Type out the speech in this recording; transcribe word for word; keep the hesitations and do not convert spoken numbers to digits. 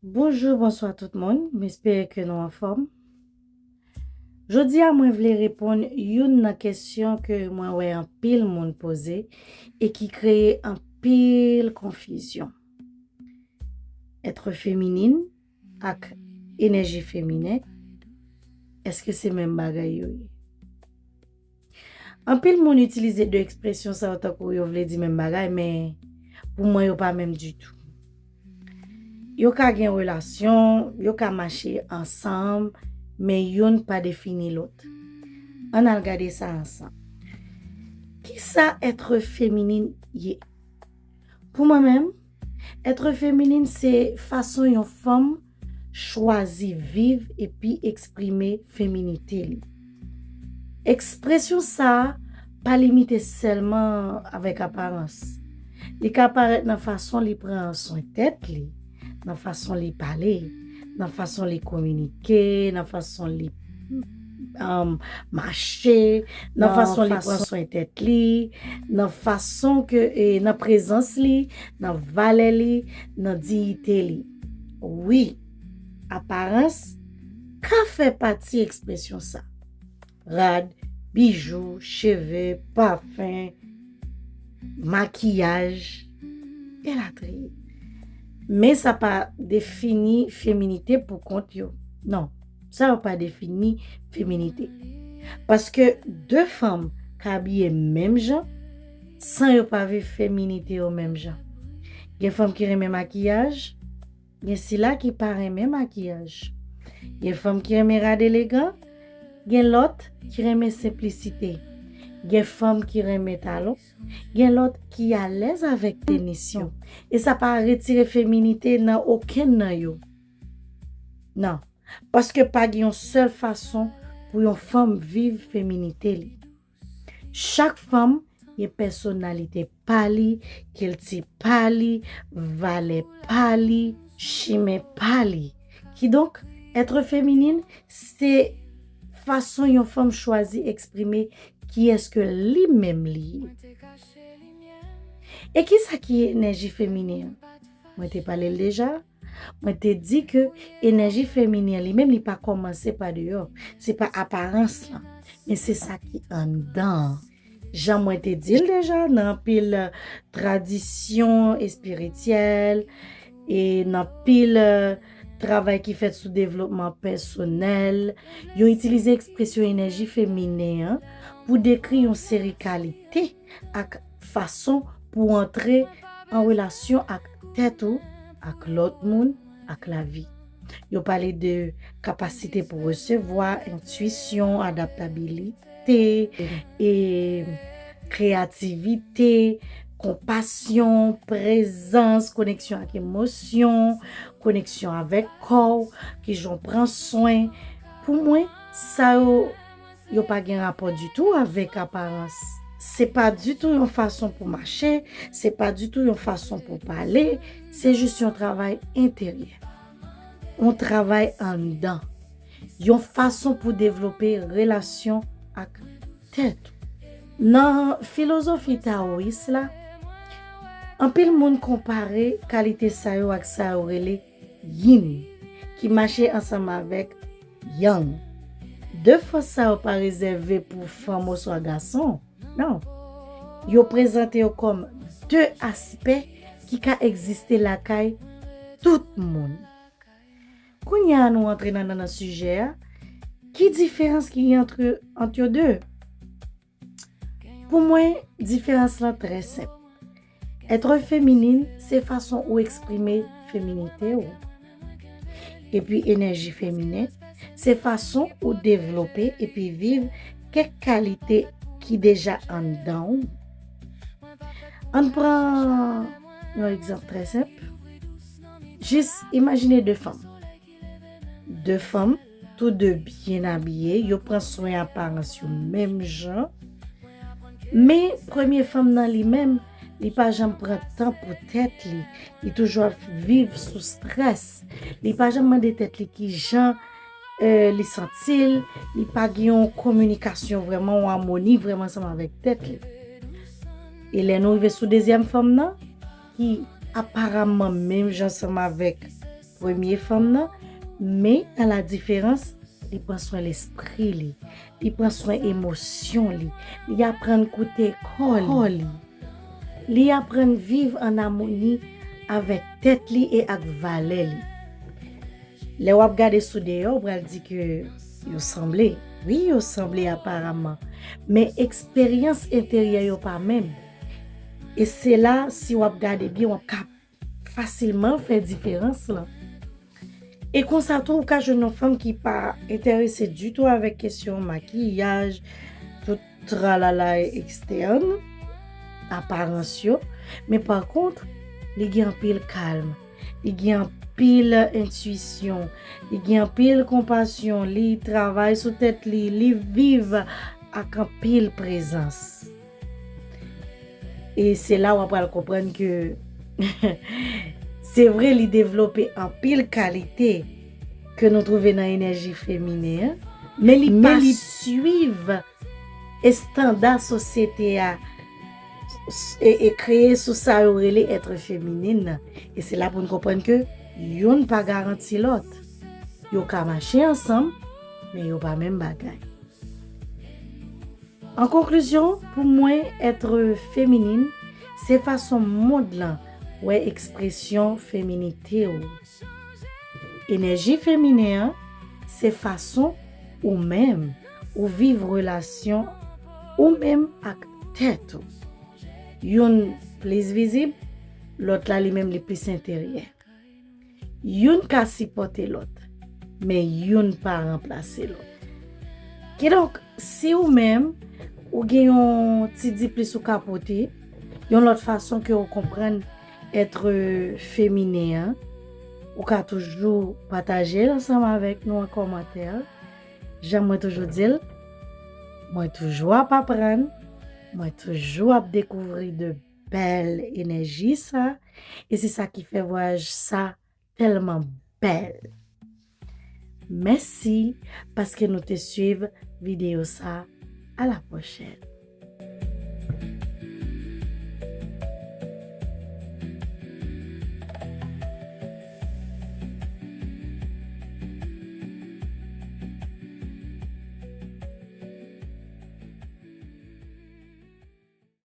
Bonjou, bonswa tout moun. M espere ke nou anfòm. Jodi a, mwen vle reponn youn nan kesyon ke mwen wè anpil moun poze e ki kreye anpil konfizyon. Èt feminin ak enèji feminen, èske se menm bagay yo ye? Anpil moun itilize de ekspresyon sa yo tankou yo vle di menm bagay, men pou mwen yo pa menm ditou. Yo ka gen relasyon, yo ka mache ansanm, men youn pa defini lòt. Ann al gade sa ansanm. Kisa èt feminin ye? Pou mwen menm, èt feminin se fason yon fanm chwazi viv epi eksprime feminite li. Ekspresyon sa a pa limite sèlman avèk aparans. Li ka parèt nan fason li pran swen tèt li, nan fason li pale, nan fason li kominike, nan fason li um, mache, nan fason li pran swen tèt li, nan fason ke, e, nan prezans li, nan valè li, nan diyite li. Wi, aparans ka fè pati ekspresyon sa. Rad, bijou, cheve, pafen, makiyaj, elatriye. Men sa pa defini feminite pou kont yo. Non, sa yo pa defini feminite. Paske de fanm ka abiye menm jan san yo pa viv feminite yo menm jan. Gen fanm ki renmen makiyaj, gen sila ki pa renmen makiyaj. Gen fanm ki renmen rad elegan, gen lòt ki renmen senplisite. Gen fanm ki renmen talon, gen lòt ki alèz avèk tenis yo. E sa pa retire feminite nan okenn nan yo. Non, paske pa gen yon sèl fason pou yon fanm viv feminite li. Chak fanm gen pèsonalite pa li, kilti pa li, valè pa li, chimen pa li. Kidonk, èt feminin se fason yon fanm chwazi eksprime kiyès ke li menm li ye. E kisa ki enèji feminen an? Mwen te pale l deja. Mwen te di ke enèji feminen an li menm li pa kòmanse pa deyò. Se pa aparans lan, men se sa ki anndan an. Jan mwen te di l deja, nan anpil, eh, tradisyon espirityèl e nan anpil, eh, travay ki fèt sou devlopman pèsonèl, yo itilize ekspresyon enèji feminen an pou dekri yon seri kalite ak fason pou antre an relasyon ak tèt ou, ak lòt moun, ak lavi. Yo pale de kapasite pou resevwa, entwisyon, adaptabilite, e kreyativite, konpasyon, prezans, koneksyon ak emosyon, koneksyon avèk kò w, kijan w pran swen. Pou mwen, sa yo, yo pa gen rapò ditou avèk aparans. Se pa ditou yon fason pou mache, se pa ditou yon fason pou pale, se jis yon travay enteryè. Yon travay anndan. Yon fason pou devlope relasyon ak tèt ou. Nan filozofi tawoyis la, anpil moun konpare kalite sa yo ak sa yo rele yin, ki mache ansanm avèk yang. De fòs sa yo pa rezève pou fanm oswa gason, non. Yo prezante yo kòm de aspè ki ka egziste lakay tout moun. Kounye a nou antre nan, nan, nan sijè a. Ki diferans ki gen ant, ant yo de? Pou mwen, diferans lan trè senp. Èt feminin se fason ou eksprime feminite ou. Epi enèji feminen se fason ou devlope epi viv kèk kalite ki deja anndan ou. Ann pran yon egzanp trè senp. Jis imajine de fanm. De fanm, tou de byen abiye, yo pran swen aparans yo menm jan. Men premye fanm nan li menm, li pa janm pran tan pou tèt li. Li toujou ap viv sou strès. Li pa janm mande tèt li kijan, eh, li santi l. Li pa gen yon kominikasyon vrèman, yon amoni vrèman ansanm avèk tèt li. E lè nou rive sou dezyèm fanm nan, ki aparamman menm jan ansanm avèk premye fanm nan, men a la diferans, li pran swen lespri li, li pran swen emosyon li, li aprann koute kò li. Li aprann viv an amoni avèk tèt li e ak valè li. Lè w ap gade sou deyò, ou pral di ke yo sanble. Wi, yo sanble aparaman. Men eksperyans enteryè yo pa menm. E se la, si w ap gade byen, w ap ka fasilman fè diferans lan. E konsa tou, ou ka jwenn yon fanm ki pa enterese ditou avèk kesyon makiyaj, tout tralala ekstèn, aparans yo. Men pa kont, li gen anpil kalm, li gen anpil entwisyon, li gen anpil konpasyon, li travay sou tèt li, li viv ak anpil prezans. E se la w ap pral konprann ke se vre li devlope anpil kalite ke nou twouve nan enèji feminen an, men li pa swiv estanda sosyete a e, e kreye sou sa yo rele èt feminen nan. E se la pou n konprann ke youn pa garanti lòt. Yo ka mache ansanm, men yo pa menm bagay. An konklizyon, pou mwen, èt feminin, se fason mond lan wè ekspresyon feminite w. Enèji feminen an, se fason ou menm ou viv relasyon ou menm ak tèt ou. Youn plis vizib, lòt la li menm li plis enteryè. Youn ka sipòte lòt, men youn pa ranplase lòt. Kidonk, si ou menm, ou gen yon ti diplis ou ka pote, yon lòt fason ke ou konprann èt feminen an, ou ka toujou pataje l ansanm avèk nou an kòmantè. Jan mwen toujou di l, mwen toujou ap aprann, mwen toujou ap dekouvri de bèl enèji sa, e se sa ki fè vwayaj sa tèlman bèl. Mèsi paske nou te swiv videyo sa. A la pwochèn.